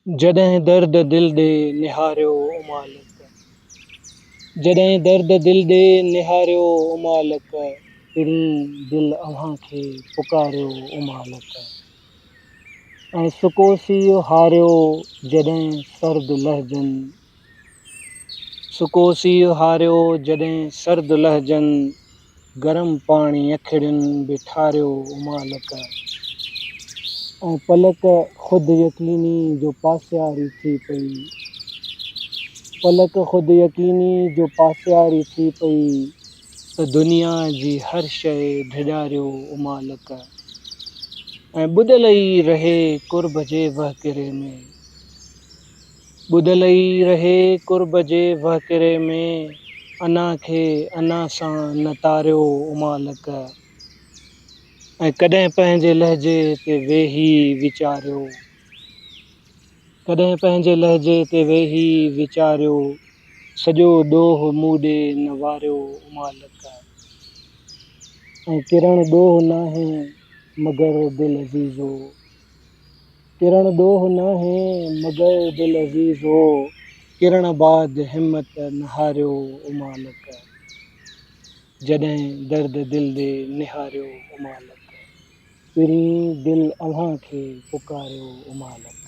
جڏهن درد دل ڏي نهاريو امالڪ. جڏهن درد دل ڏي نهاريو امالڪ. پرين دل اوهان کي پڪاريو امالڪ. ۽ سڪو سيء هاريو جڏهن سرد لهجن. سڪو سيء هاريو جڏهن سرد لهجن. گرم پاڻي اکڙين به ٺاريو امالڪ. ۽ پلڪ خود يقيني جو پاسياري ٿي پئي. پلڪ خود يقيني جو پاسياري ٿي پئي. ته دنيا جي هر شيء ڊيڄاريو امالڪ. ۽ ٻڏل ئي رهي قرب جي وهڪري ۾. ٻڏل ئي رهي قرب جي وهڪري ۾. انا کي انا سان نه تاريو امالڪ. ۽ ڪڏهن پنهنجي لهجي تي ويهي ويچاريو. ڪڏهن پنهنجي لهجي تي ويهي ويچاريو. سڄو ڏوهه مون ڏي نه واريو امالڪ. ۽ ڪرڻ ڏوهه ناهي مگر دل عزيزو. ڪرڻ ڏوهه ناهي مگر دل عزيزو. ڪرڻ بعد همت نه هاريو امالڪ. جڏهن درد دل ڏي نهاريو امالڪ. پرين دل اوهان کي پڪاريو امالڪ.